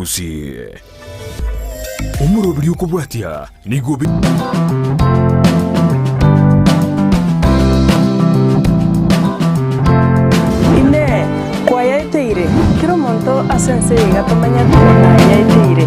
Gusii. Omoroberi okobwatia nigo obe. Inee! Kwayaeteire? Kera omonto ase ense eye iga tomanyete ng'a nayaeteire.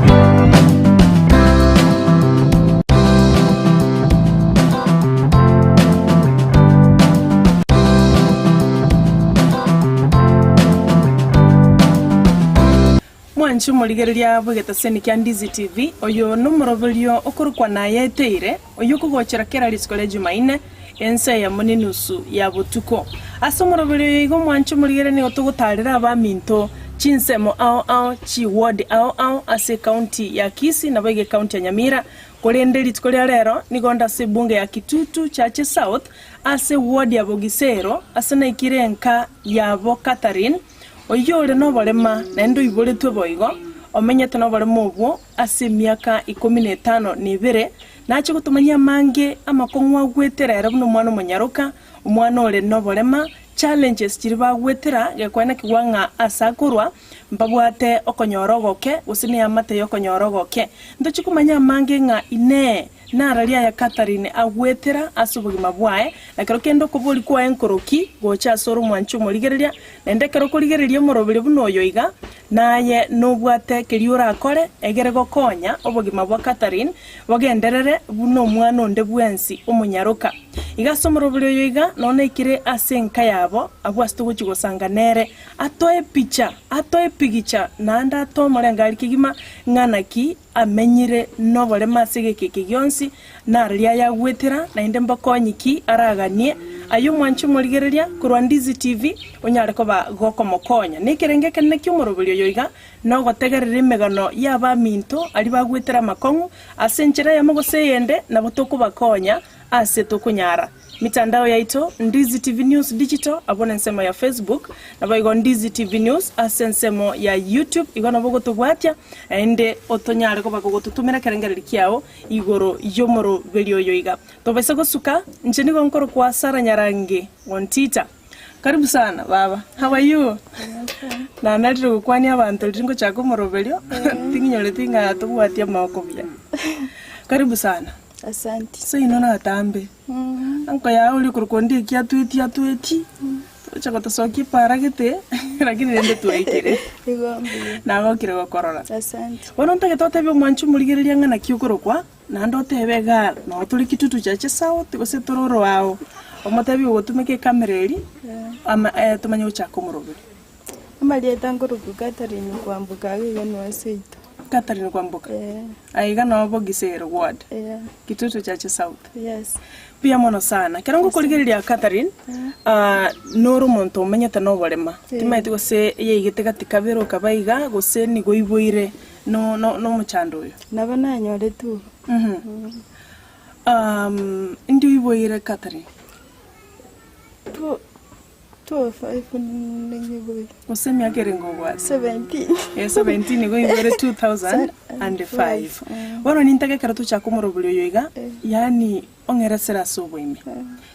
Mwanche omorigereria bw'egetaseni kia Ndizi TV, oyo nomoroberio okorokwa Nayeteire, oyio okogochera kera rituko ria Jumaine, ensa eyemo nenusu ya botuko. Ase omoroberio oyo igo mwanche omorigereria nigo togotaarera abaminto chinsemo ao ao, chiward ao ao ase ecounty ya Kisii naboigo ecounty ya Nyamira, korende rituko ria rero nigo nde ase ebunge ya Kitutu Chache South ase ward ya Bogisero ase naikire enka yabo Catherine Oyio ore noborema, naende oiboretwe boigo, omenyete noborema obwo ase emiaka ikomi na etano na ebere, nache gotomanyia amange amakong'u agwetera ere buna omwana omonyaroka, omwana ore noborema, challenges chiria bagwetera, gekwenekigwa ng'a ase akorwa, mbabwate okonyora ogoke, gose neamate yokonyora ogoke. Ntochie komanya amange ng'a inee! Nararia aya Katherine agwetera ase obogima bwaye, na ekero kende okoboria kwaye nkoroki gocha ase ore omwanchi omorigereria, naende ekero okorigereria omoroberio buna oyo iga, naye nobwate keria orakore egere gokonya obogima bwa Katherine bogenderere buna omwana onde bwensi omonyaroka. Iga ase omoroberio oyo iga nonya naikire ase enka yabo abwo ase togochia gosanga nere, atoe epicha, atoe epigicha, naende atoe omorengari kegima ng'a naki Amenyire noboremo ase egeka eke gionsi, nararia ayagwetera, naende mbokonyi ki araganie aye omwanche omorigereria korwa Ndizi TV onyare koba gokomokonya. Nekerengo ekenene ki'omoroberi oyo iga nogotegerera emegano y'abaminto aria bagwetera amakong'u ase enchera eyemo gose eyende nabo tokobakonya ase tokonyara. Mitandao yaito, Ndizi TV News Digital abwo nensemo ya Facebook, naboigo Ndizi TV News ase ensemo ya YouTube, igo nabo ogotobwatia naende otonyare koba kogototomera ekerengererio kiao igoro y'omoroberio oyo iga. Tobaisa gosuka, inche nigo nkorokwa Sarah Nyarangi Ontita. Karibu sana baba, how are you? Nanarire gokwania abanto riria ngochaka omoroberio, ting'inyoreti ng'a tobwati amagoko buya. Karibu sana. Asante. Seino natambe, anko yao oria okorokwa Ondieki atwetie atwetie, tocha gotosokia epaara gete, lakini rende twaikire. Igo mbuya. Nagokire gokorora. Asante. Bono ntagete otebie omwanchi omorigereria ng'a naki okorokwa, naende otebe igaa noo tore Kitutu Chache South gose tore oroao, omotebie ogotumeka ekamera eria, ama tomanye gochaka omoroberi. Amarieta nkorokwa Catherine Kwamboka iga iga noo seito. Catherine Kwamboka? Eeh. Aye iga noo Bogisero ward? Eeh. Kitutu Chache South? Yes. Mbuya mono sana. Ekero ngokorigereria Catherine, nore omonto omenyete na oborema, timanyeti gose yaigete gati kabere okaba iga, gose nigo oiboire no- no- na omochando oyo. Nabo nanyoretwe igo. Indi oiboire Catherine? Two. 205 nenyiboire. Gose emiaka ere ngobwate? 17. Eh, 17 igo oiboire 2005. Bono nintake ekero tochaka omorobori oyo iga, yaani ong'eresere ase oboime.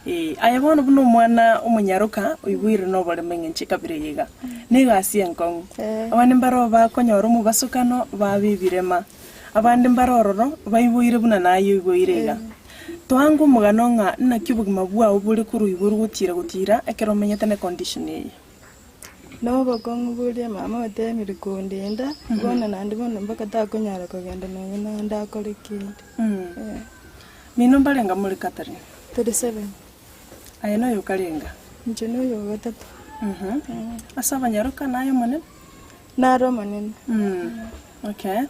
Eh, aye bono buna omwana omonyaroka oiboire na oboremo eng'encho ekabira eye iga, na egasi enkong'u. Abande mbaro bakonyora omobasokano babe ebirema, abande mbare ororo baiboire buna naye oiboire iga. Toange omogano ng'a naki obogima bwao bore korwa igoro gotiira gotiira ekero omenyete ne condition eye. Nobokong'u boria mama otemire kondenda, bono naende bono mpaka takonyara kogenda nonya naende akore kende. Eh. Mino mbarenga more Catherine? Tore seven. Aye noyo okarenga? Inche noyo ogatato. Ase abanyaroka naye omonene? Naro omonene. Okay.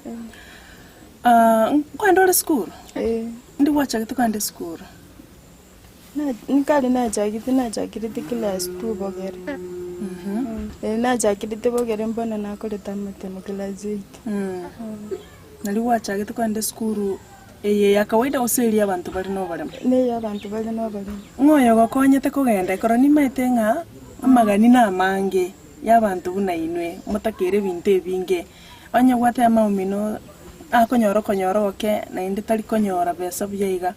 Ah, nkoenda ore sukuru? Eh. Ndi gwachagete kogenda esukuru? Na- nkare nachagete nachakirete class two bogere. Eh, nachakirete bogere mbono nakorete amatemo class eight. Nari gwachagete kogenda esukuru eye ya kawaida gose eria abanto bare na oboremo? Neye abanto bare na oboremo. Ng'o oyo ogokonyete kogenda ekero nimaete ng'a amagani namange y'abanto buna inwe motakeire ebinto ebinge. Onye obwate amaumino akonyora okonyora ogoke naende tari konyora besa buya iga,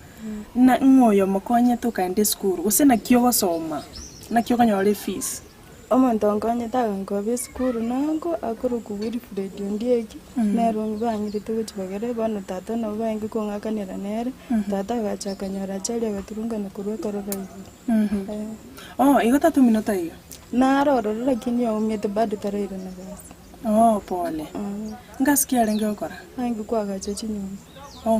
ng'a ng'o oyo omokonyete okaenda esukuru, gose naki ogosoma, naki okonyora efees? Omonto onkonyete agankoba esukuru nango akorokwa Wilfred Ondieki, nere bang'irete gochia bogere, bono tata nabo barenge kong'akanera nere, tata agacha akanyora achari agaturungana korwa ekoroba igoro. Eh. Oh, igo tata omino taiyo? Naro ororo lakini oumiete bado tarairana gasi. Oh, pole. Ngasi ki arenge gokora? Arenge koagacha chinyomba. Oh,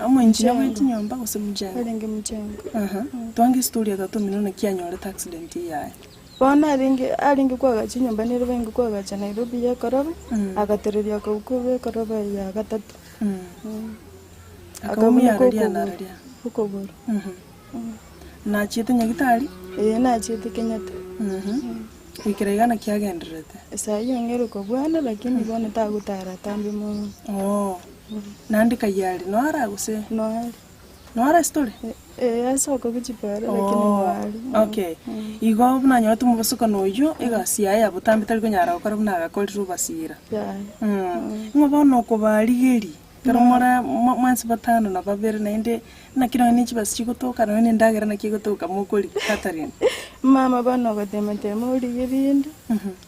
omoengineer bwe chinyomba gose mjengo? Arenge mjengo. Aha. Twange estory ya tata omino naki anyorete accident yaye. Bono arenge arenge koagacha chinyomba nere barenge koagacha Nairobi ya ekoroba, agatereria akagwa ekoroba ya gatato. Akaumia Akabuneka araria na okogoro araria. okogoro. Nachiete nyagitari? Ee nachiete Kenyatta. Goikera iga naki agendererete? Saa hii ong'eire kobwana lakini bono tagotara atambe mono. Oo. Naende kayari noara gose? Noare. Noara ase tore? Ee ase okobi chipara lakini Oo. noare. Okay. Igo buna anyorete omobosokano oyio, egasi yaye ya botambe tari konyara gokora buna agakorire obasira. Yaya. Ng'o bono okobarigeria? Ekero more mwensi batano na babere naende naki nonya ne chibesa chigotoka nonya ne endagera naki egotoka mokoria Catherine. Mama bono ogotema tema origie rinde,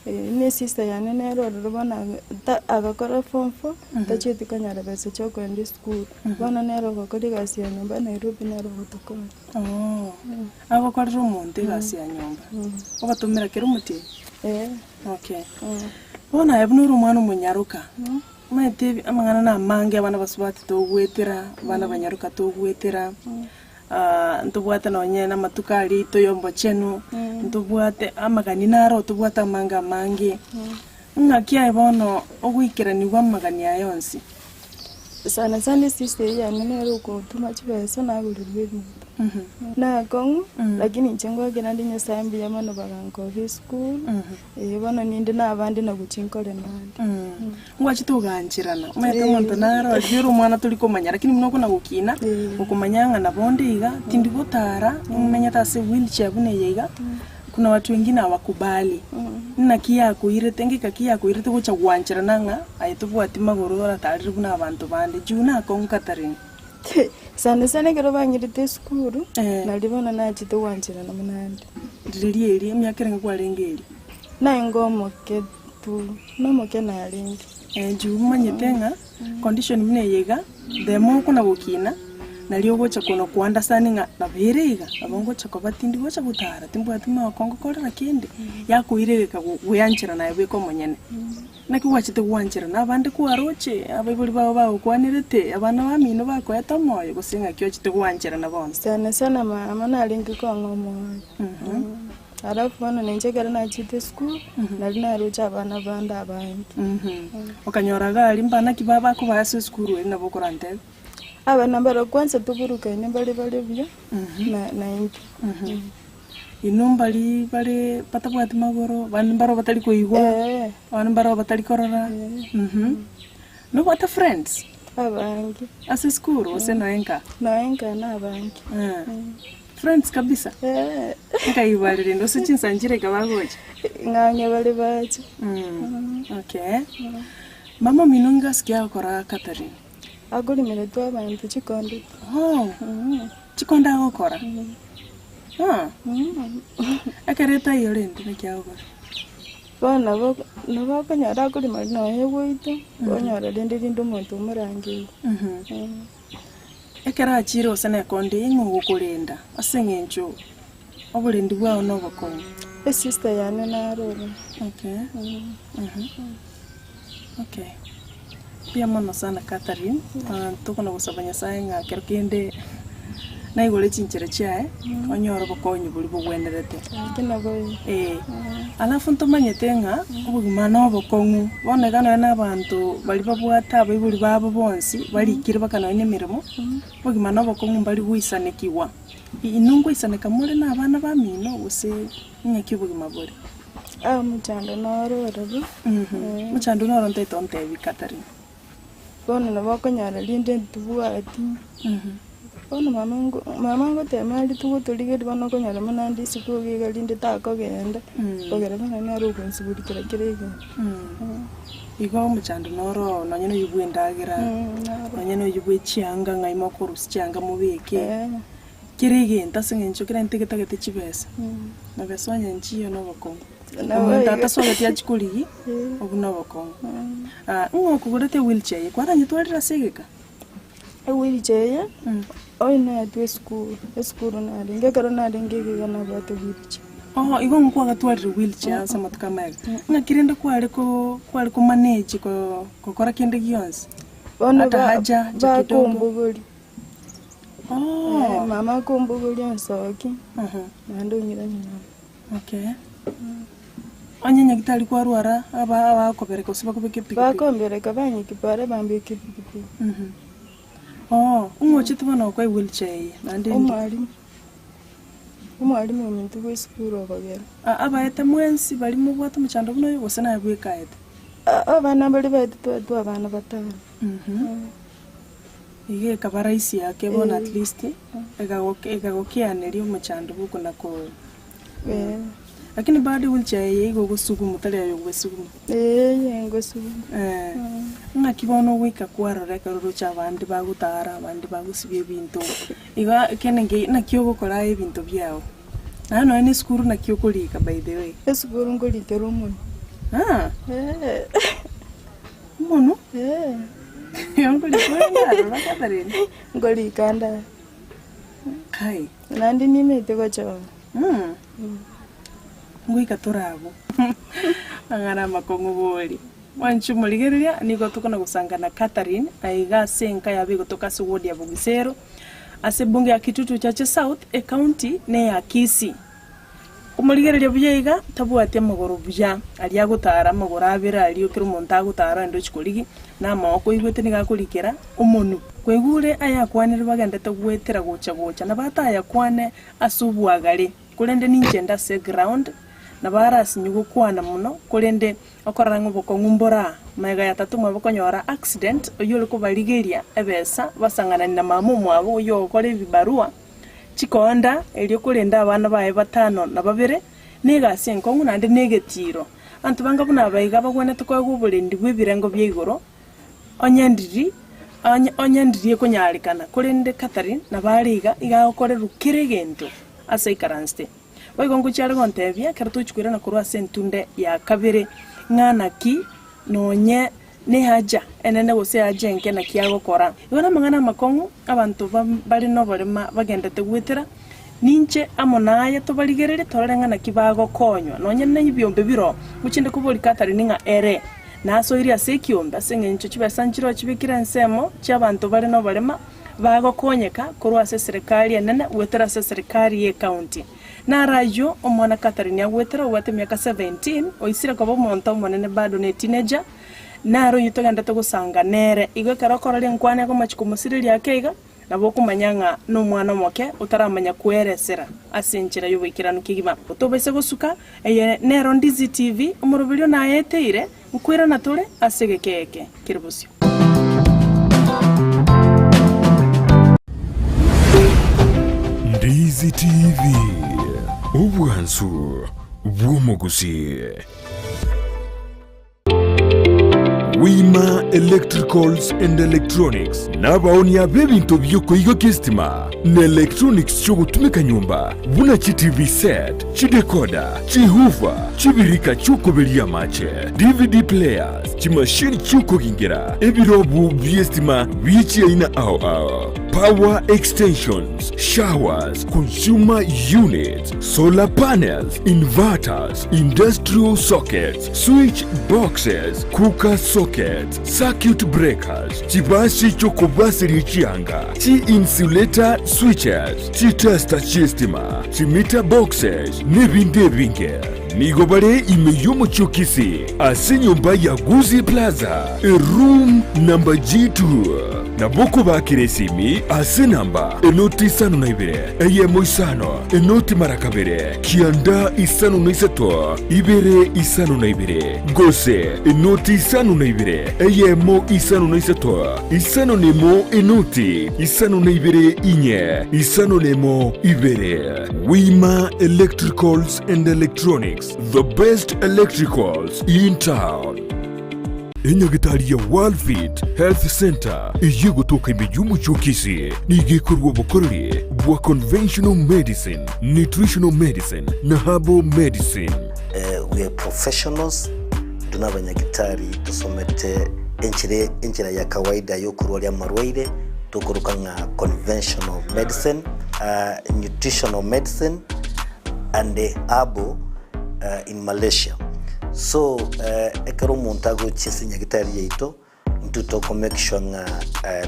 ne esister yane nere ororo bono aga agakora form four, tachieti konyora besa chia okoenda esukuru, bono nere ogokora egasi ya nyomba Nairobi nere ogotokonya. Oo, agokorera omonto egasi ya nyomba, ogotomera kera omotienyi? Eeh. Okay. Bono aye buna ore omwana omonyaroka. Omanyete amang'ana namange abana basubati togoetera, abana banyaroka togoetera, ntobwate nonye na amatuko aria aito ya obochenu, ntobwate amagani naro tobwate amange amange, ng'aki aye bono ogoikeranigwa amagani aya onsi? Sana sana esister eyio yane nere okotuma chibesa nagorerwa ebinto. Nakong'u, lakini inche ngoakera nde Nyasaye mbuya mono bagankobia esukuru, eh bono ninde na abande nagochia nkore naende. Ngwachete ogancherana, omanyete omonto naro riria ore omwana tori komanya lakini buna okona gokina, okomanya ng'a nabo onde iga, tindi gotara, nimenyete ase wheelchair buna eye iga, kuna watu wengine hawakubali. Naki yakoirete, ngeka ki yakoirete gocha gwancherana ng'a aye tobwati magoro oratarire buna abanto bande, juu nakong'u Catherine. Sana sana ekero bang'irete esukuru, Eh. nario bono nachete gwancherana buna ande. Riria eria, emiaka erenge kwarenge eria? Naenge omoke tu, nomoke narenge. Juu omanyete ng'a condition buna eye iga, the more okona gokina, nario ogocha kono ko understand ng'a nabo ere iga, nabo ngocha koba tindi gocha gotara, timbwati magoko ngokorera kende, yakoira egeka goeanchera naye bweka omonyene. Naki gwachete gwancherana abande kwaroche, abaibori bao bagokwanerete, abana bamino bakoete omoyo, gose ng'aki ochete gwancherana bono? Sana sana mama narenge kong'a omoyo. Alafu bono ninche ekero nachete esukuru, nari naroche abana bande abange. Okanyora iga aria mbana ki bakobaa ase esukuru eria nabo okorantebia? Abana mbaro kwanza toburukaine mbare bare buya, na naintwe. Inwe mbari bare batabwati magoro, abande mbaro batari koigwa, Eeh. abande mbaro batari korora. Nobwate friends? Abange. Ase esukuru gose noe nka? Noe nka na abange. Friends kabisa? Eeh. Nkaigwa rende ase chinsa nchire ekero bagocha? Ng'ang'e bare bacha. Okay. Mama omino ngasi ki agokora Catherine? Akorimeretwe abanto chikondo. Oh, chikondo agokora? Ah. Ekero etaiyo rende naki agokora? Bono nabo nabo okonyora akorima nonya goito, onyora rende rinde omonto omorangerie. Ekero achiire gose nekonde, ing'o ogokorenda ase eng'encho oborendi bwao nobokong'u? Esister yane naro oro. Okay. Okay. Mbuya mono sana Catherine, tokona gosaba Nyasaye ng'a ekero kende naigore chinchera chiaye, onyore obokonyi boria bogwenerete. Gaki nabo igo. Ee. Alafu ntomanyete ng'a obogima nobokong'u, bono iga nonya na abanto baria babwate abaibori babo bonsi, barikire baka nonya na emeremo, obogima nobokong'u mbari goisanekigwa. Inwe ngoisaneka more na abana bamino gose ng'aki obogima bore? Aa omochando noro ororo. Omochando noro ntaete ontebi Catherine. Bono nabo okonyora rinde ntibwati, bono mama ngo mama ngotema aria togotorigeria bono okonyora buna ande isiko iga iga rinde takogenda, kogera bono nere ogonsugulikera kera egento. Igo omochando noro nonye na oyio bwa endagera, nonye na oyio bwa echianga ng'ai mokorusia chianga mobeke, kera egento ase eng'encho kera egento getagete chibesa, na besa onye nchiyo na obokong'u. Nabo Omonto igo. atasogeti achie korigia, obwo na obokong'u. Ah, ng'o okogorete ewheelchair eye? Kwaranyetwarire ase egeka? Ewheelchair eye, oyo naetwe esukuru, esukuru narenge, ekero narenge egeka nabwate wheelchair. Oo, igo ng'o kwagatwarire wheelchair ase amatuko amaega? Ng'aki rende kware ko kware komanage ko gokora kende gionsi? Bono Hata ba- haja haja kidogo. bakombogoria. Oo. Mama akombogoria onsokia, naende ong'ira nyomba. Okay. Onye nyagitari kwarwara, aba abakobereka gose bakobeka epikipiki. Bakombereka bang'ika para bambeka epikipiki. Oo, ng'o ochete bono gokoa ewheelchair eye naende indi? Omwalimu, omwalimu ominto bwa esukuru okogera. Abaete mwensi baria mobwate omochando buna oyo gose naye bweka aete? Abana baria baete twaetwe abana batano. Iga ekaba rahisi ake bono at least, ekagokianeria omochando bwa okona ko Lakini bado ewheelchair eye igo ogosuguma tari aye ogwesuguma. Ee ngosuguma. Ng'aki bono ogoika kwarora ekero oroche abande bagotara abande bagosibia ebinto, iga ekene nge naki ogokora aye ebinto biago? Naende nonye na esukuru naki okorika by the way? Esukuru nkorikera omonwe. Omonwe? Ee. Nkorika ore aroro Catherine? Nkorika ande aa. Kai. Naende nimanyete gochora. Ngoika tore abwo. Ang'ana amakong'u bori. Mwanche morigereria, nigo tokona gosanga na Catherine aiga ase enka yabo egotoka ase ward ya Bogisero, ase ebunge ya Kitutu Chache South, ecounty neya Kisii. Komorigereria buya iga, tabwati amagoro buya, aria agotara amagoro abere aria ekero omonto agotara oende ochie korigia, na amaoko oigwete nigo akorikera omonwe. Kwaigure ayakwanire bagendete goetera gocha gocha, nabo atayakwane ase obwagare, korende ninche inde ase eground, nabo arasinye gokwana mono, korende okorora ng'a obokong'u mbore aa, magega ya tata omwabo konyora accident, oyio ore kobarigeria ebesa, basang'anani na mama omwabo oyio ogokora ebibarua, chikoonda, erio korende abana baye batano na babere, na egasi enkong'u naende na egetiiro. Abanto banga buna aba iga bagwenerete koegwa oborendi bw'ebirengo bia igoro, onye ndiri, onye onye ndiri ekonyarekana, korende Catherine nabo are iga, iga agokorerwa kera egento ase aikaransete. Boigo ngochia are gontebia, ekero tochia koirana korwa ase entunde ya kabere, ng'a naki nonye Nehaja enene gose ehaja enke naki agokora. Igo namang'ana amakong'u abanto bare noborema bagendete goetera, ninche amo naye tobarigererie torore ng'a naki bagokonywa. Nonya nebiombe biro, ngochende koboria Catherine ng'a ere nasoirie ase ekiombe ase eng'encho chibesa nchiroo chibekire ensemo chi'abanto bare noborema bagokonyeka korwa ase eserekari enene goetera ase eserekari y'ecounty. Naro ayio omwana Catherine agwetera obwate emiaka 17, oisire koba omonto omonene bado ne teenager, naro oyio togendete gosanga nere. Igo ekero okorora enkwana ekomochia komosireria ake iga, nabo okomanya ng'a nomwana omoke otaramanya kweresera ase enchera y'oboikeranu kegima. Tobaisa gosuka, eye nero Ndizi TV, omoroberio nayeteire, nkoirana tore ase egeka eke kere bosio. Ndizi TV, obwansu bw'omogusii. Wima Electricals and Electronics nabaonia b'ebinto bi'okoigokia esitima na electronics chi'ogotumeka nyomba buna chi TV set, chidecoder, chihoofer, chibirika chi'okoberia amache, DVD players, chimashini chi'okogingera, ebirobu bi'esitima bie chiaina ao ao, power extensions, showers, consumer units, solar panels, inverters, industrial sockets, switch boxes, cooker sockets, circuit breakers, chibasi chi'okobaseria chianga, chi-insulator switches, chitester chi'estima, chimeter boxes, nebinde ebinge. Nigo bare ime y'omochie o Kisii, ase enyomba ya Gusii Plaza, eroom number G2. Nabo okobakera esimi ase enamba enoti isano na ibere, eyemo isano, enoti mara kabere, kianda isano na isato, ibere isano na ibere, gose enoti isano na ibere, eyemo isano na isato, isano na emo enoti isano na ibere inye, isano na emo ibere. Wima Electricals and Electronics, the best electricals in town. Enyagitari ya Worldfit Health Center eyio egotoka ime y'omochie o Kisii nigo ekorua obokoreri bwa conventional medicine, nutritional medicine na herbal medicine. We are professionals, intwe nabanyagitari tosomete enchera enchera ya kawaida yokorwaria amarwaire tokoroka ng'a conventional medicine, nutritional medicine and herbal in Malaysia. So ekero omonto agochia ase enyagitari yaito, Intwe toko make sure ng'a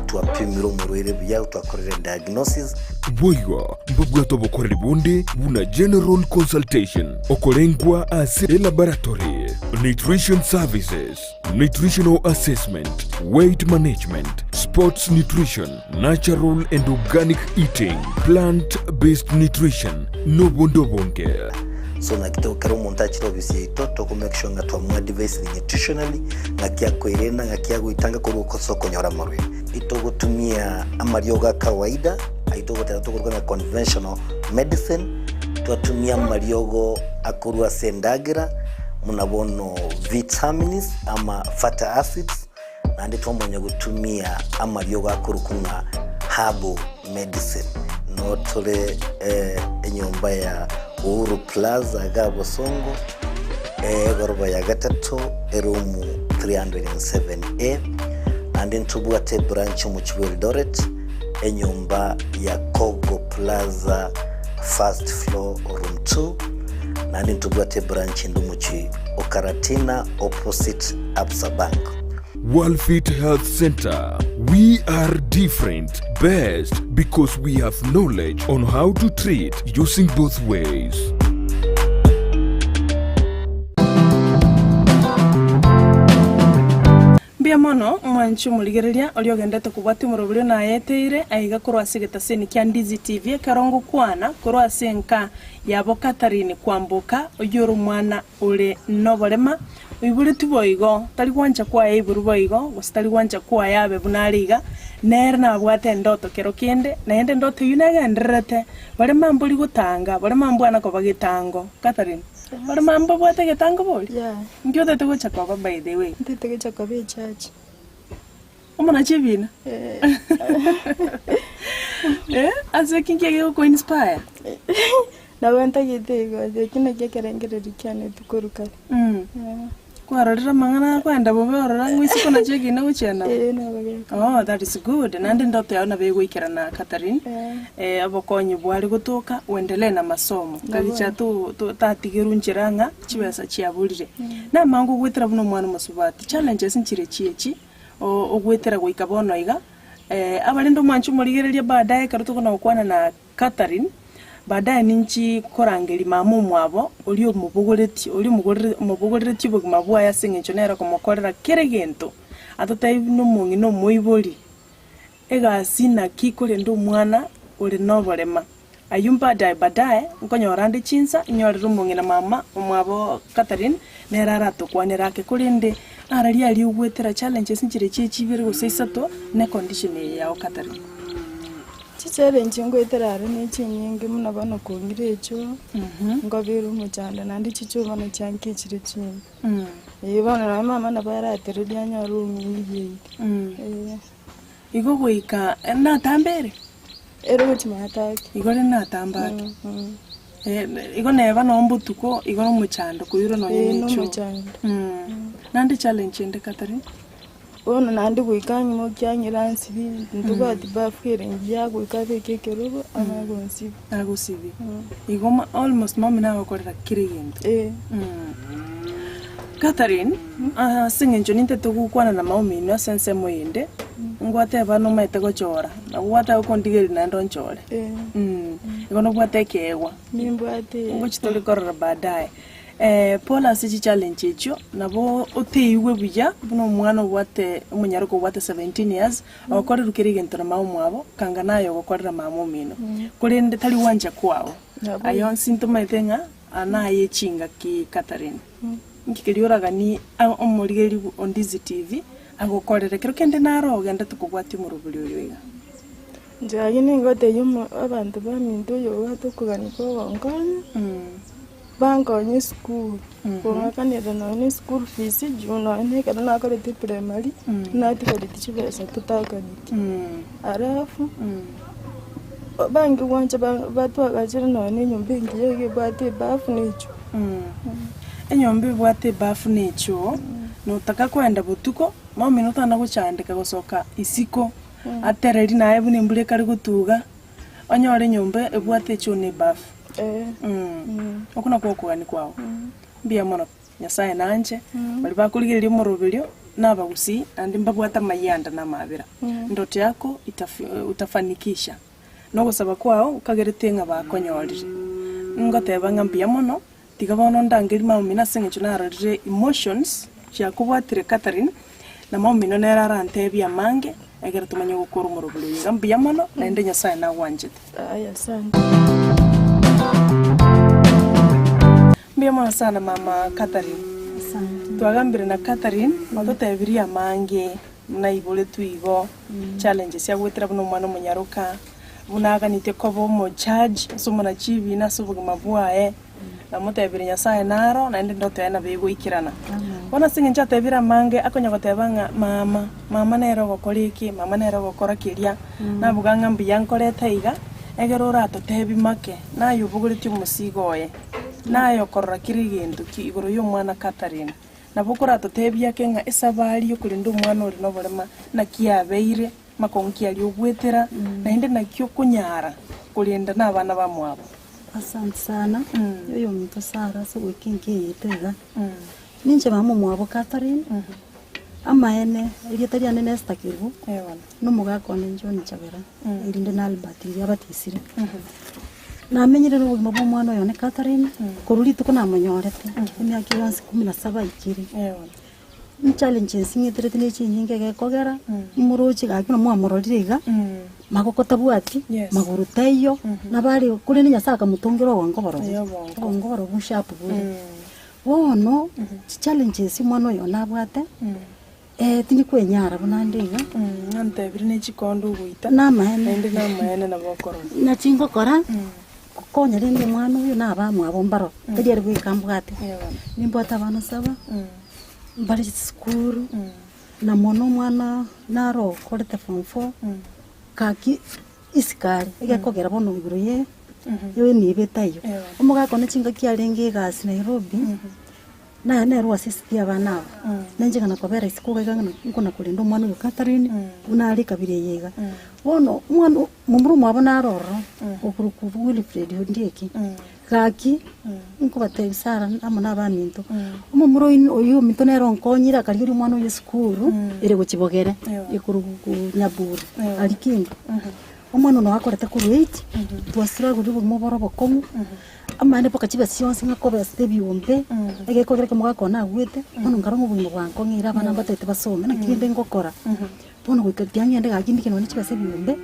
twapimire omorwaire buya, twakorire diagnosis. Boigo mbabwate obokoreri bonde buna general consultation, okorengwa ase elaboratory, nutrition services, nutritional assessment, weight management, sports nutrition, natural and organic eating, plant based nutrition, nobonde obonge. So naki to kera omonto achire ofisi yaito toko make sure ng'a twamoadvisire nutritionally ng'aki akoerenda ng'aki agoitanga korwa ase okonyora amarwaire. Itogotumia amariogo a kawaida ayio togoteba tokoruga ng'a conventional medicine, twatumia amariogo akorwa ase endagera buna bono vitamins ama fatty acids, Naende twamanya gotumia amariogo akorokwa ng'a herbal medicine. Noo tore enyomba ya Uhuru Plaza iga Bosongo, egoroba ya gatato, eroom 307A. Naende ntobwate ebranch omochie bwa Eldoret, enyomba ya Kogo Plaza first floor room 2. Naende ntobwate ebranch ende omochie o Karatina opposite Absa Bank. Worldfit Health Centre, We are different, best because we have knowledge on how to treat using both ways. Mbuya mono, mwanche omorigereria oria ogendete kobwatia omoroberio nayeteire aiga korwa ase egetaseni kia Ndizi TV ekero ngokwana korwa ase enka yabo Catherine Kwamboka oyio ore omwana ore noborema, oiboretwe boigo, tari gwancha kwaye aiborwe boigo, gose tari gwancha kwaye abe buna are iga, nere nabwate endoto kero kende, naende endoto eyio negendererete, barema mbori gotanga, barema mbwana koba getango. Catherine, barema mbabwate egetango bori? Yaya. Inki otagete gocha koba by the way? Ntagete gocha koba echurch. Omonachi ebina? Eh. Eh, ase ki nki egegokoinspire? Nabo ntagete igo, eki nakio ekerengererio kiane korwa kare. Kwarorire amang'ana akoenda bobe orora ng'a isiko nachio ekina gochia nabo? Ee, nabo geka. Oh, that is good. Naende ndoto yao nabo egoikerana Catherine. Eh. Eh, obokonyi bware gotoka oendelee na masomo. Nabo. Kagicha to to tatigerwe nchera ng'a chibesa chiaborire. Namango ogoetera buna omwana omosubati, challenges nchire chiechi, o- ogoetera goika bono iga, abarende omwanche omorigereria baadaye ekero tokona gokwana na Catherine, Baadaye ninchi korangeria mama omwabo, oria omobogoretie, oria omogorere omobogoreretie obogima bwaye ase eng'encho nere okomokorera kera egento, atotebi buna omong'ina omoibori, egasi naki korende omwana ore noborema. Ayio baadaye baadaye, nkonyora ande chinsa, nyorere omong'ina mama omwabo Catherine, nere aratokwanere ake, korende araria aria ogwetera challenges nchire chie chibere gose isato, ne econdition eye yao Catherine. Chichallenge ngoetera are ne chinyinge buna bono kong'ira echoo, nkobera omochando naende chichoo bono chiankichire chinyinge. Eeh bono nonye mama nabo aratereria anyore ong'ina eira. Eeh. Igo goika natambere? Ere gochia mataki. Igo rende natambe ake. Igo neba nonye mbotuko igo nomochando koirwa nonye Eeh ne echoo. nomochando. Naende challenge ende Catherine? Bono naende goika ang'e mokiang'ira ansibi, ntobwati bafu ere engiya goika abeke ekerogo amanye gonsibi. Agosibi. Igo ma almost mami nagokorera kera egento. Eh. Catherine, ase eng'encho nintete gokwana na mama omino ase ensemo eyende, ngwateba nomaete gochora, nabo gwateba okondigereria naende onchore. Eh. Igo nobwate ekeegwa. Nimbwate. Ngochi tore korora baadaye. Pole ase chichallenge echio, nabo oteigwe buya buna omwana obwate omonyaroka obwate 17 years, ogokorerwa kera egento na mama omwabo, kanga naye ogokorera mama omino. Korende tari gwancha kwao. Nabo. Aye onsi ntomaete ng'a aya naye chingaki Catherine. Inki keria oraganie omorigereria o Ndizi TV agokorere kero kende naro ogendete kobwatia omorobori oyo iga? Inche gaki ningotebia omo abanto baminto oyo obwate okogania kwa ogonkonya. Bankonya esukuru, kong'akanera nonya na eschool fees juu nonya na ekero nakorete eprimary, natigareti chibesa totakaneti. Alafu, bange gwancha ba batwagachere nonya na enyomba engiya iga ebwate ebafu na echoo. Enyomba ebwate ebafu na echoo, notaka koenda botuko, momino tana gochandeka gosoka isiko, atereri naye buna embura ekare gotuga, onyore enyomba ebwate echoo na ebafu. Okwo nakwo okogania kwao. Mbuya mono. Nyasae nanche, baria bakorigereria omoroberio nabagusii, naende mbabwate amayianda na amaabera. Ndoto yako utafanikisha, na ogosaba kwao nkagerete ng'a bakonyorire. Ngoteba ng'a mbuya mono, tiga bono ndangerie mama omino ase eng'encho narorire emotions chiakobwatire Catherine, na mama omino nere arantebie amange, ekero tomanye gokora omoroberio oyo iga. Mbuya mono, naende Nyasae nagwanchete. Aya asante. Mbuya mono sana mama Catherine. Asante. Twagambire na Catherine ototebirie amange buna aiboretwe igo, challenges agoetera buna omwana omonyaroka, buna aganete koba omojudge ase omonachibi na ase obogima bwaye, namotebirie Nyasaye naro naende ndoto yaye nabo egoikerana. Bono ase eng'encho atebire amange akonya goteba ng'a mama, mama nere ogokora eke, mama nere ogokora keria, naboga ng'a mbuya nkorete iga, ekero oratotebie make, naye obogoretie omosigo oye. Naye okorora kera egento ki igoro y'omwana Catherine. Nabo okoratotebie ake ng'a esabari y'okorenda omwana ore noborema naki yabeire, makong'u ki aria ogwetera, naende naki okonyara korenda nabana bamwabo. Asante sana, oyominto Sarah ase goika enka eye yaito iga. Ninche mama omwabo Catherine, amaene erieta riane ne Esther Kerubo, na omogaka one John Chabera, erinde na Albert riria abatisire. Namenyire nobogima bwa omwana oyo one Catherine, korwa rituko namonyorete, emiaka eye yonsi kumi na saba aikire. Challenges ng'eterete ne chinyinge egekogera, moroche gaki buna mwamororire iga, magoko tabwati, Yes. magoro taiyo, nabo are korende Nyasaye akamotongera obongo borobwo, Eh, obongo. obongo borobwo sharp bore. Bono, chichallenges omwana oyo nabwate, tindi kwenyara buna ande iga. Ngantebirie ne chikondo ogoita, Namaene. naende namaene nabo okorora. Nachi ngokora, gokonya rende omwana oyo na abamwabo mbaro, tari ere bweka mbwate. Nimbwate abana saba, mbare chisukuru, na mono omwana naro okorete form four, gaki isiko are, egekogera bono igoro ye enibo etaiyo. Omogaka one chingaki arenge egasi Nairobi, Naye nere oasisitie abana aba, na inche ng'a nakobera isiko iga iga ng'a nkona korenda omwana oyo Catherine, buna are ekabira eye iga. Bono omwana o momura omwabo naro ororo, okorokwa Wilfred Ondieki, gaki, nkobatebia Sarah amo na abaminto, omomura oino oywo ominto nere onkonyire akarigeria omwana oyo esukuru, ere gochia bogere, ekorokwa Nyaburu, aria Kendu. Omwana oyo akorete korwa eight, twastruggled obogima oboro obokong'u. Amaene mpaka chibesa chionsi ng'a kobesete ebiombe, egekogera ekemo gakona nagwete, bono nkarora ng'a obogima bwankong'eire abana mbatagete basome, naki rende ngokora? Bono goika tiga ng'ende gaki ndike nonye chibesa ebiombe,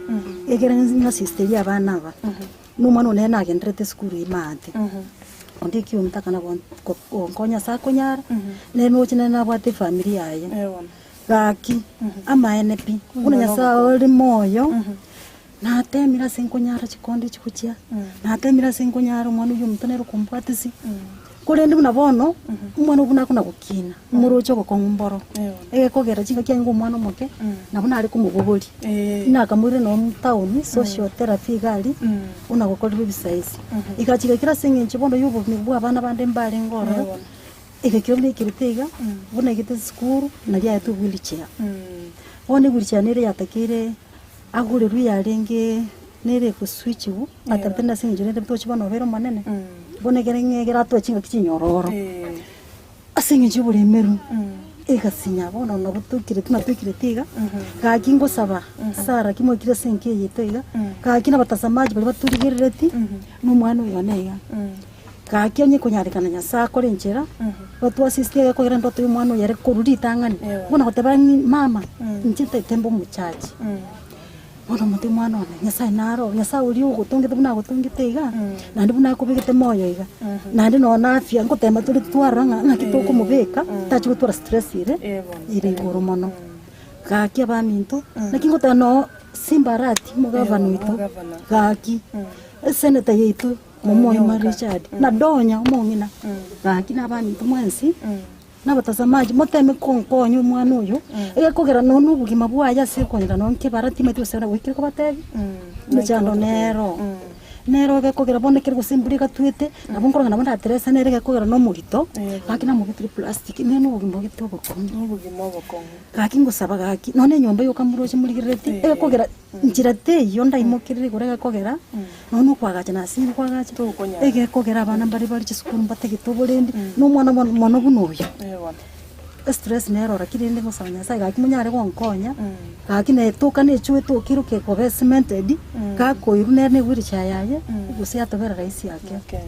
egere ng'asisterie abana aba. Na omwana one nere nagendererete esukuru ime maate, onde ekiombe takana gon ko gonkonya ase akonyara, nere noche nere nabwate efamiri yaye. Gaki, amaene pi, buna Nyasaye ore moyo. Nateemire ase nkonyara chikondo echi gochia, nateemire ase nkonyara omwana oyio omonto nere okombwatisia, korende buna bono, omwana oyio buna akona gokina, moroche obokong'u mboro, egekogera chingaki aye omwana omoke, nabo nare komobogoria, nakamoirire nonye town, social therapy iga aria, buna gokorerwa ebisaisi. Igachi gaikera ase eng'encho bono ya obogima bwa abana bande mbarenge ororo, egekiro buna ekerete iga, buna egete esukuru, naria aetwe ewheelchair. Bono ewheelchair nere yatakeire. Agorerwe yarenge nere egoswichigwa, atarete nase eng'encho rende tochi bono obeire omonene, bono ekere ng'a ekero atoe chingaki chinyororo, ase eng'encho ya oboremeru, egasinya bono nabo toikire buna toikirete iga, gaki ngosaba Sarah ki mwaikire ase enka eye yaito iga, gaki na abatazamaji baria batorigerereti, na omwana oyo one iga, gaki onye konyarekana Nyasaye akore enchera, batwasistie egekogera ndoto ya omwana oyo ere korwa ritang'ani, bono goteba ng'a mama, inche ntaete mbe omochache, bono omonto omwana one, Nyasaye naro, Nyasaye oria ogotongete buna agotongete iga, naende buna akobegete moyo iga, naende nonye na afya ngotema tore twarora ng'a ng'aki tokomobeka, tachi gotwara stress ere, ere igoro mono. Gaki abaminto, naki ngoteba noo Simba Arati omogavana oito, gaki, eseneta yaito. Omoima Richard, na Donya omong'ina, gaki nabaminto mwensi, na abatazamaji, moteme konkonya omwana oyo, egekogera nonya na obogima bwaye ase okonyora nonya nkebara timanyeti gose goikire kobatebia, emechando nero. Nere egekogera bono ekero gose embura egatwete, nabo nkorora nabo ndaterese nere egekogera na omorito, gaki namobekire plastic, nere na obogima gete obokong'u. Nobogima obokong'u. Gaki ngosaba gaki, nonya enyomba yoka moroche morigerereti, egekogera nchera teiyo ndaimokerere igoro egekogera, nonya na okoagacha nasinyire koagacha, Tokonyara. egekogera abana mbare bare chisukuru mbatagete oborendi, na omwana bono mono buna oyo. Eeh bono. Estress nero lakini rende ngosaba Nyasaye gaki monyare gonkonya, gaki netoka na echoo etokire kekoba ecemented, gakoirwa nere na ewheelchair yaye, gose yatobera rahisi ake. Okay.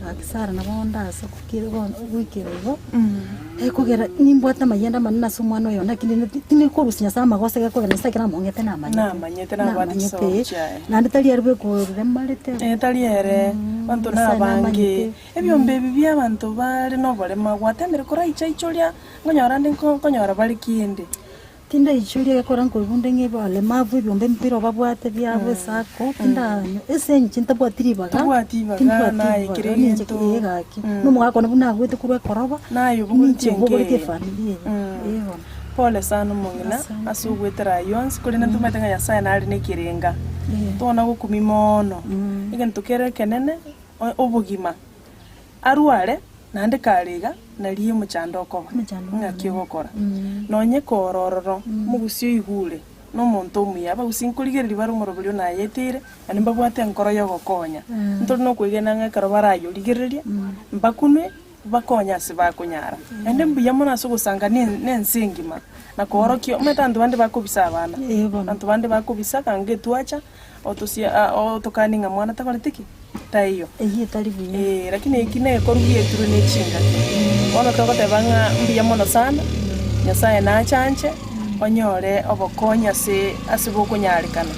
Gaki Sarah nabo ndase gokira bono goikera igo, ekogera nimbwate amayianda amanene ase omwana oyo lakini rende tindikorusia Nyasaye amagoso egekogera Nyasaye ekero among'ete namanyete. Namanyete, nabwate chisababu Namanyete, chiaye. naende tari ere bweka oremarete. Eh, tari ere, abanto Nyasaye nabange. namanyete. Ebiombe ebi bi'abanto bare noborema gwatemire koraichaichoria, nkonyora nde nkonyora bare kende. Tindaichoria egekora nkoigwa ng'a abalemavu ebiombe mbire babwate biabo esako, tindanyo ase inche ntabwati ribaga, Tobwati ribaga, timbwati naye ribaga, kera ninche egento. ee gaki. Na omogaka one buna agwete korwa ekoroba, Naye obogoretie ninche mbogoretie enka eye. efamiri eye, ee bono. Pole sana omong'ina Asante. ase ogwetera ayio onsi, korende ntomanyete ng'a Nyasaye nare na ekerenga. Ee. Tona gokumia moono, egento kere ekenene. Obogima, arware naende kare iga, nario omochando okoba, Omochando ng'aki omonene. ogokora. Nonye kore ororo, omogusii oigure, nomonto omuya, abagusii nkorigereria bare omorobori one ayeteire, naende mbabwate enkoro y'ogokonya. Ntori nokwegena ng'a ekero barayorigererie, mbakunwe, bakonye ase bakonyara. Naende mbuya mono ase ogosanga ne nense engima, na koorokia, omanyete abanto bande bakobisa abana, Ee bono. abanto bande bakobisa, kanga etwacha. Otosie a otokanie ng'a mwana takoreti ki? Taiyo. Eyio etari buya. Ee, lakini eki negekorwa giaetirwe ne chingaki. Bono togoteba ng'a mbuya mono sana, Nyasaye nachanche, onyore obokonyi ase ase bokonyarekana.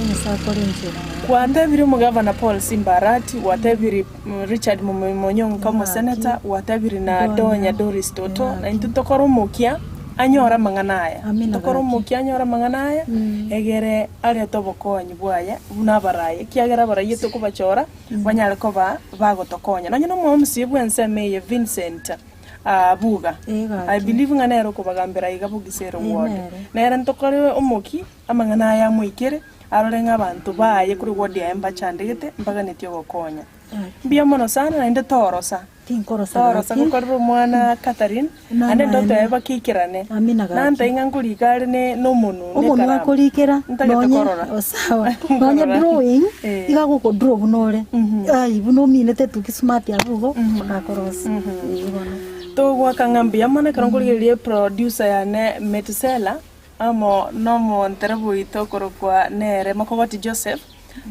Nyasaye akore enchera. Gwatebire omogavana Paul Simba Arati, gwatebire Richard Monyonka omoseneta, gwatebire na Donya Doris Toto, na intwe tokore omokia anyore amang'ana aya. Amina Tokore gaki. omokia anyore amang'ana aya, egere arete obokonyi bwaye buna abaraai, ekiagera abaraai tokobachora banyare koba bagotokonya. Nonye na omomca bw'ensemo eye Vincent Abuga, Ee gaki. I believe ng'a nere okobagambera iga Bogisero Ee, ward. nere. Nere ntokore omoki amang'ana aya amoikere, arore ng'a abanto baye korwa eward yaye mbachandegete, mbaganetie ogokonya. Gaki. Mbuya mono sana naende torosa. Tinkorosa Torosa gaki. gokorera omwana Catherine, Naende ande ntotebe bakiikerane. Amina gaki. Nantebie ng'a nkorika are ne nomonu ne Omonwe ekaramu. akorikera Ntagete nonye korora. osawa nonye Nkorora. drawing Eh. iga agokodraw buna ore ai buna ominete tuki smart abwo igo akorosia eh bono. Togoaka ng'a mbuya mono ekero nkorigereria eproducer yane Metusela amo nomontereba oito okorokwa nere Mokogoti Joseph.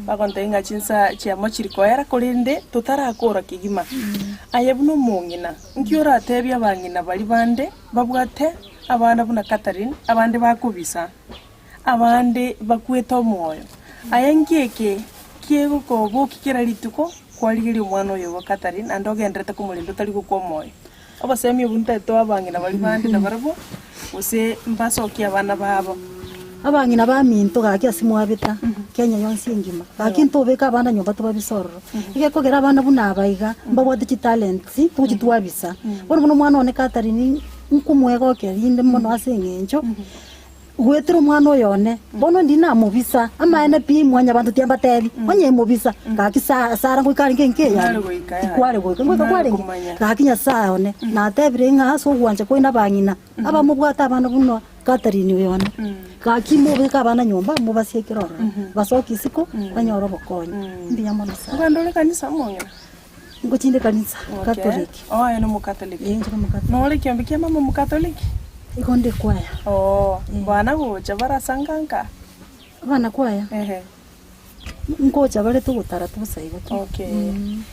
Bagontebia ng'a chinsa chiamo chiri koera, korende totarakora kegima. Aye buna omong'ina, nki oratebie abang'ina baria bande babwate abana buna Catherine, abande bakobisa, abande bakwete omoyo? Aye nki eke kegokobokia kera rituko kwarigeria omwana oyo obo Catherine, naende ogendererete komorenda otari gokwa omoyo? Obosemi obwo ntaete abang'ina baria bande nabarabwo, gose mbasokie abana babo. Abang'ina baminto gaki ase mwabeta Kenya yonsi engima, gaki ntobeke abana nyomba tobabise ororo. Egekogera abana buna aba iga, mbabwate chitalents togochi twabisa. Bono buna omwana one Catherine nkomoegokia rinde mono ase eng'encho. Goetera omwana oyo one, bono ndi namobisa, amaene pi, mwanyabanto tiambatebi, onye imobisa, gaki sa Sara ngoika arenge enka eye Nare amo, goika yaya. tikware goika, ngoika Nare kwarenge, komanya. gaki Nyasae one, natebire ng'a ase ogwancha kwaino abang'ina, abamobwate abana buna Catherine oyo one, gaki mobeke abana nyomba, mobasiekere ororo, basoke isiko, banyore obokonyi. Mbuya mono sana. Ogende ore kanisa omong'ina? Ngochinde kanisa, Okay. Catholic. Oh, aye nomokatoliki. Ee, inche nomokatoliki. Nore kiombe kia mama omokatoliki? Igo nde kwaya. Oh, Eh. bana gocha barasanka nka? Abana kwaya, Ehe. ngocha bare togotara tobosa igo tu. Okay.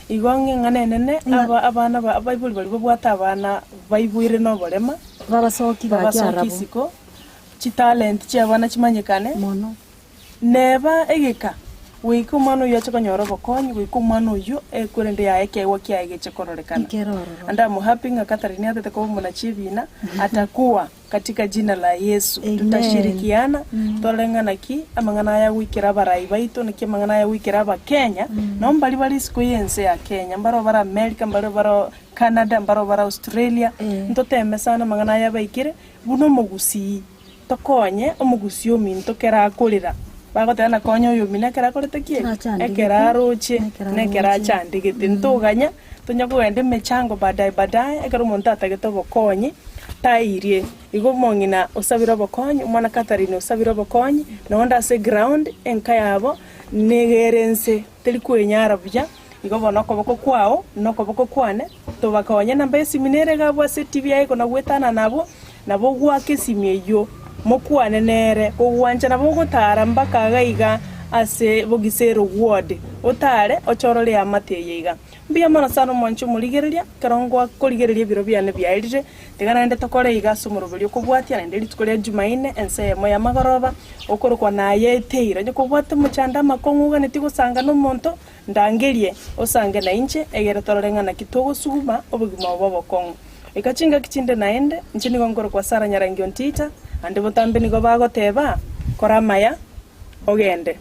Igo ng'a eng'ana enene, Eng'a- aba abana ba abaibori baria babwate abana baiboire noborema, Babasoki gaki babasoki arabwo. isiko, chitalent chia abana chimanyekane, Mono. Neba egeka, goika omwana oyio ache konyora obokonyi, goika omwana oyio ekwerende yaye ekeegwa kiaye geche kororekana. Nkere ororo. And I'm happy ng'a Catherine atete koba omonachie-ebina, atakuwa katika jina la Yesu. Amen. Tutashirikiana, torore ng'a naki amang'ana aya agoikera abarai baito, naki amang'ana aya agoikera abakenya, nabo mbaria bare isiko y'ense ya Kenya, mbaro bare America, mbaro bare Canada, mbaro bare Australia, Eh. ntoteme sana amang'ana aya abaikere, buna omogusii. Tokonye omogusii ominto kera akorera. Bagoteba na konya oyomino ekero akorete ki? Ekero achandegete, Ekero aroche, na ekero na ekero aroche. achandegete. Ntoganya, tonya kogenda emechango baadaye baadaye, ekero omonto atagete obokonyi, tairie. Igo omong'ina osabire obokonyi, omwana Catherine osabire obokonyi, na onde ase eground, enka yabo, nigo ere ense, teri kwenyara buya, igo bono okoboko kwao, na okoboko kwane, tobakonye namba y'esimi nere iga abwo ase etibi yaye kona goetanana abwo, nabo ogoaka esimi eyio, mokwane nere, kogwancha nabo ogotara mpaka iga iga ase bogisero ward, otare ochorore eamate eye iga. Mbuya mono sana omwanche omorigereria, ekero ngwakorigereria ebiro biane biaerire, tiga naende tokore iga ase omoroberio okobwatia naende rituko ria Jumaine, ensa eyemo y'amagoroba, okorokwa naye eteire. Onye kobwate omochando amakong'u oganetie gosanga nomonto, ndangerie, osange nainche, egere torore ng'a naki togosuguma obogima obo obokong'u. Eka chingaki chinde naende, inche nigo nkorokwa Sarah Nyarangi Ontita, naende botambe nigo bagoteba, Kora amaya, ogende.